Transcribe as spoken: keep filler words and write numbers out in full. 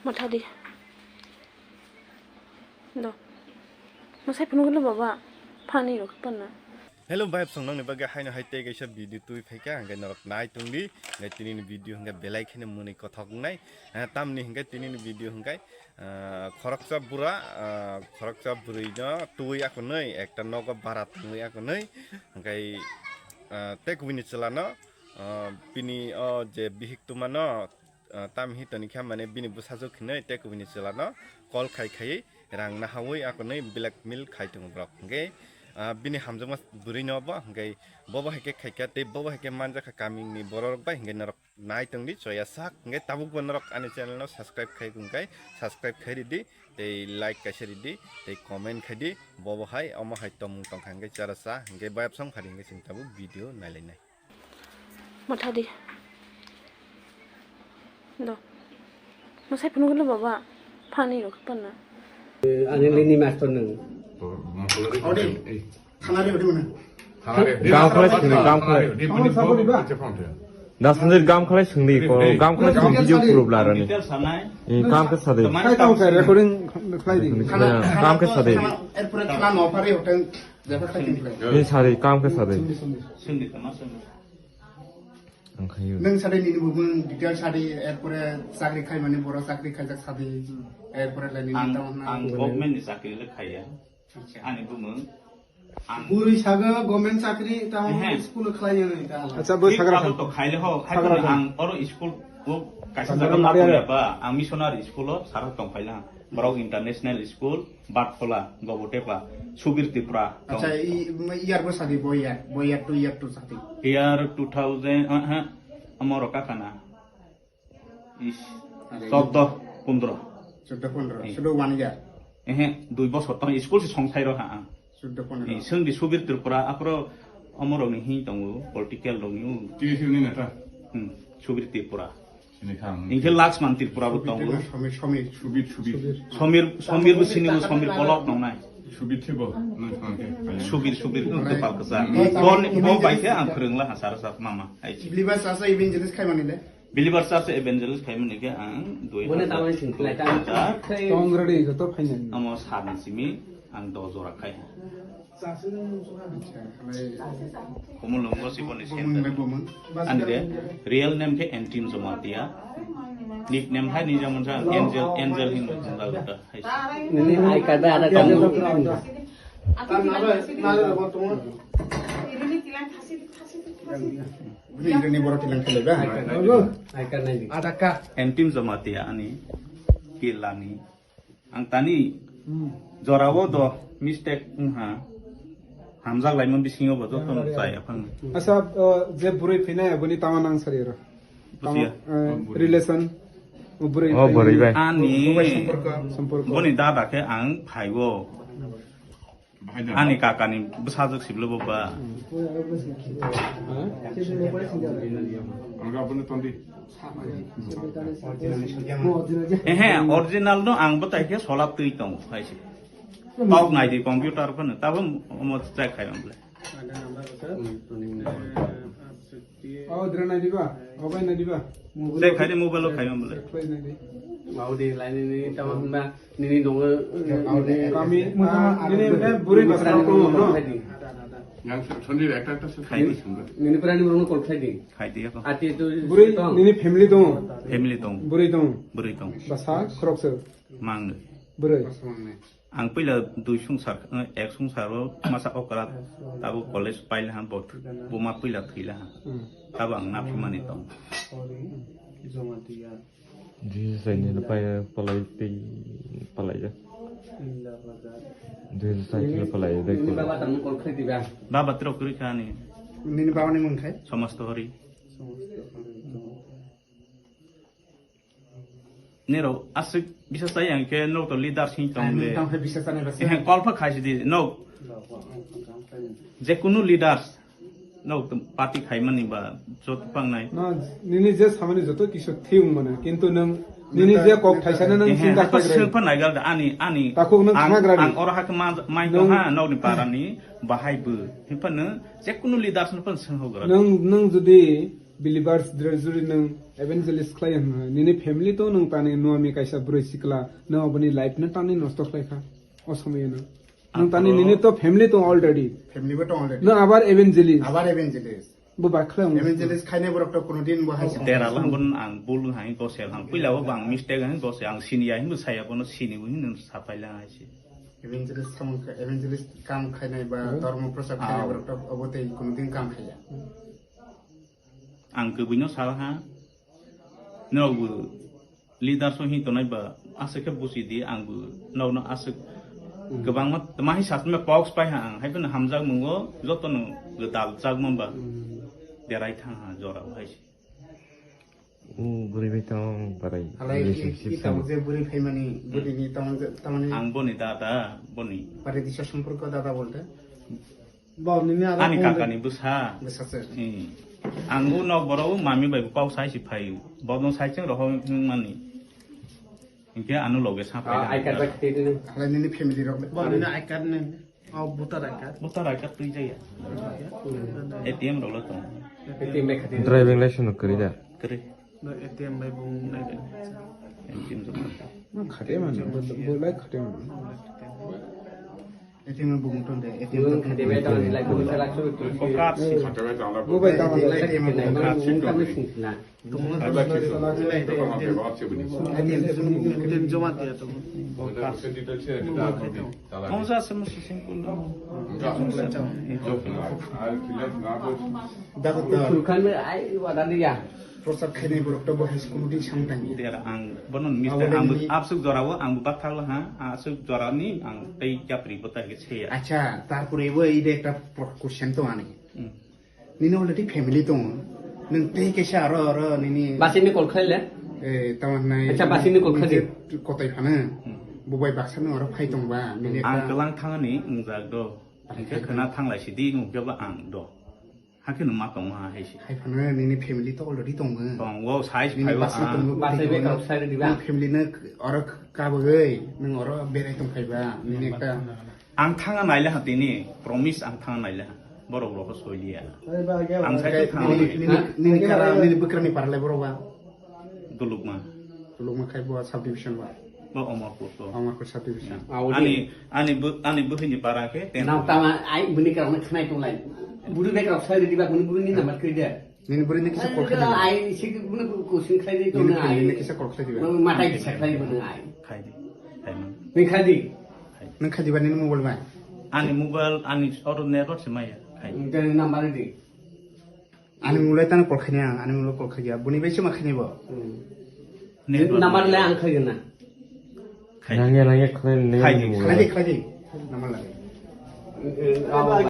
Mathadi. Do. Masai phunukno baba. Phani rok panna. Hello, vibe song nangni bagwi haino hai tei kaisa video twi phaikha, hwnkhe norok nai tongdi. Hwnkhe tinini video hwnkhe belai kheno mwnwi kothok wngnai. Eh, tamni hwnkhe tinini video hwnkhe, eh, khoroksa bura, eh, khoroksa bwrwino twi akonwi, ekta nogo bara tongwi akonwi. Hwnkhe, eh, tei kubuni chwlano, eh, bini o je bihik twmano, ah, tam hi toni kha mane bini bwsajwk hinwi tei kubuni chwlano call khai khai rang nahawi akonwi blackmail khai tongo borok. Hwnkhe, ah, bini hamjakma bwrwino bo hwnkhe bobo hai khe khaikha tei bobo hai khe manjakha kamini bororok bai, hwnkhe norok nai tongdi choya sak. Hwnkhe tabukbo norok ani channel no subscribe khai hwnkhe subscribe khai ridi tei like kaisa ridi tei comment khai di, bobo hai omo hai tongmung tongkha hwnkhe chara cha hwnkhe bayapsong phari hwnkhe chwng tabuk video nailainai. Mathadi. Do. Masai phunukno baba. Phani rok panna. Ani lini master nang. Odi. Thanari odi mana? Gam khlai sini, gam khlai. Dasanjir gam khlai sini, ko gam khlai sini video proof larani. Gam khlai sade. Kai tong khe recording khlai di. Gam khlai sade. Erpore thana no phari hotel. Ni sari, kam khe sari. Sindi tama sindi. Ang khayo. Nung sari nini bumung detail sari, erpore chakri khai mani boro chakri khaijak sadi, erpore lai nini Ang, tamo hwnna. Ang government ni chakri le khaiya. Ani bumung. Ang buri saga government chakri tamo school khlai ya nini tamo. Acha, bo sagra to khaile ho, hai ang oro school o kaisa jaga ma ba, ang missionary school o sara tong khaila. Borok International School, Batphola, Gobotepa, Subir Tripura. Acha, i, i year bo sadi bo year, bo year two year two sadi. Year two thousand, ah, ah, amo rok kakana. Is, chordo, pondro. Chordo pondro, sudo one year. Ehe, dui bosor tong school si songthai ro ha ang. Chordo pondro. Sengdi Subir Tripura, apro amo rok ni hin tongo, political rok ni. T S U ni neta. Hmm, Subir Tripura. Sini kha ang. Ingkhe Laxman Tripura bo tongo. Somir, Somir. Subir, Subir. Somir, Somir bo sini bo Somir kolok nongnai. Subir thibo, nung thang khe. Subir, Subir, nung tepal kasa. Bon, bo bai khe ang phwrwngla ha sara sara mama. Ai. Believer Church evangelist khai mani le? Believer Church evangelist khai mani khe ang dui. Bone tamani sing khlai ta. Tong ready joto phainani. Amo sar ni simi ang do jora khai. Komolongo siboni center. Ani de real name khe Entim Jamatia. Nickname hai ni jamon sa Angel, Angel hin jang da gota hai. Nini I card ada. Ini borok tilang kele ba. I card nai. Ada ka. Entim Jamatia ani kilani. Ang tani jorao do mistake wngha. Hamjak laimon bisingo bo joto no chaya phang. Asa, uh, je bwrwi phinai aboni tama nang sari ro. Busia. Tama, uh, relation, bwrwi. Oh, bwrwi bai. Ani. Somporko. Boni dada khe ang phaibo. Ani kakani bwsajwk siblo bo ba. Ehe, original no ang bwtai khe solap twi tongo hai se. Kok nai di computer phano tabo omo check khai ang bole. Oh, dra nai diba? Oh, bai nai diba? Check khai di mobile o khai ang bole. Mau di lain ini tama hwnba. Nini dong, kami, ah, nini hwnkhe bwrwi bwsarok tongo, no? Yang sendiri ekta ekta se khai di. Nini bwrani borokno call khlai di. Khai di ako. Ati tu bwrwi, nini family tongo? Family tongo. Bwrwi tongo? Bwrwi tongo. Bwsa khoroksa? Mangwi. Bwrwi? Ang puila dui sungsar, eh, ek sungsaro masa okra tabo college paila ha bot. Buma puila thwila ha. Hmm. Tabo ang naphimani tong. Joma diya. Dui hajar sai ni palai, palai tei palai ya. Dui hajar sai ni palai ya, dai. Nini baba tamo call khai diba? Baba tro kuri kha ni. Nini baba ni mung khai? Somasto Hori. Somasto Hori. Nero asik bisa sai ang ke no to leader sing tong le. Tang khai bisa sai ni basa. Eh, call pha khai si di no. Jekunu leaders no party khaimani ba joto pangnai. Na, nini je samani joto kisu thiyung mane, kintu nang nini je kok thaisana nang chinta khlai. Sengpha naigal da ani, ani. Takhuk nang ang, khnagra ang oro hak ma, mai tong ha, nokni parani bahai bo. Himphano jekunu leaders no pan senghogra. Nang, nang jodi Believers drejuri nwng evangelist khlai hwnwi, nini family to nwng tani nuami kaisa bwrwi sikla, nwng aboni life no tani nosto khlai kha. O somoyo no. Nwng tani nini to family to already. Family bo to already. Nwng abar evangelist. Abar evangelist. Bo ba khlai wng. Evangelist khainai borok to kono din bo hai. Tera lang bon ang bul hai gosel hang. Puila bo bang mistake hai gosel ang sini ya hingo saya bono sini bo hingo sapai lang hai si. Evangelist samung kha-, evangelist kam khainai ba dhormo prochar khainai borok to obo tei kono din kam khaiya. Ang kwbwino sal ha. Norok bo leader so hin tonai ba aswk khe busi di, ang bo norok no aswk kwbangma tama hai sasma pok spai ha ang. Hai phano hamjak mungo joto no gwdal jakma ba derai thang ha jora hai se. Bwrwi bai tong barai Halai relationship ki tamo je bwrwi phaimani bwrwi ni tamo je tamani Ang boni dada, boni. Pare disa somporko dada bolte. Bo nini aro Ani phone kakani bwsa. Bwsa se. Hmm. Ang u nok borok mami bai kok sai si phai. Bodong sai cheng rohor mani. Hinkhe ano loge sa phai. Ah, I card bai khati dini. Halai nini family rok. Bo nini I card ni. Oh, voter I card. Voter I card twi jaya. A T M rok lo tong. A T M bai khati. Driving license no kwrwi da. Kwrwi. No, A T M bai bung nai de. A T M jok. Khate man, bo lai khate man. A T M bung ton de, A T M bung khate bai ton de, lai bung salak su. Bo bai tama lai. A T M bung khate. Tong na. Joma dia tong. Kung sa se mo si sing kul. Dago ta. Sulkhan me ai wada dia. Prosad khainai borok to bo high school di samtang. Dia ang bono mister ang absuk jorao ang bathal ha asuk jorani ang tei japri bota ge se. Acha, tarpore bo ide ekta pro-, question to ani. Hmm. Nini already family tongo. Nwng tei kaisa aro, aro nini Basini call khlai le? Eh, tamo hwnai Acha, basini call khlai di. Kotai phano. Hmm. Bubai baksa nwng aro phai tongba. Nini Ang ekta kelang thangani wngjak do. Hingke khena thanglai sidi nwng khe ba ang do. Hakhe nwng ma tongo ha hai se. Hai phano nini family to already tongo. Tongo, size Nini phaibo basini ha. tongo. Basai be kok sai diba? Nini family no aro kabagoi, nwng aro berai tong phaiba. Nini ekta Ang thangna naile ha tini, promise ang thangna naile ha. Borok rokho soiliya. Ang sai Nini, thangna nini, nini kara, nini bukrani parle borok ba. Dulukma. Dulukma khai bo subdivision ba. Bo Omorpur to. Omorpur subdivision. Ani, ani bu, ani buhini para khe ten. Nang tama ai bini kara khnai tonglai. Buru be kara sai diba buru buru ni namar kri de. Nini bwrwi ni kisa call khlai di. Ai, si kuno kusin khlai di to Nini na, ai. Nini kisa call khlai di. Matai kisa khlai di bwno ai. Khai di. Khai man. Ni khlai di. Nang khai di ba nini mobile bai. Ani mobile, ani oro network se maya. Khai. Nini number di. Ani mobile tano call khlai ni ang, ani mobile call khlai ya. Buni bai se ma khlai ni bo. Hmm. Network Number le ang khlai na. Khai. Nangya, nangya, khlai, nangya, Khai di, nangya. Khlai di, khlai di. Nama lagi.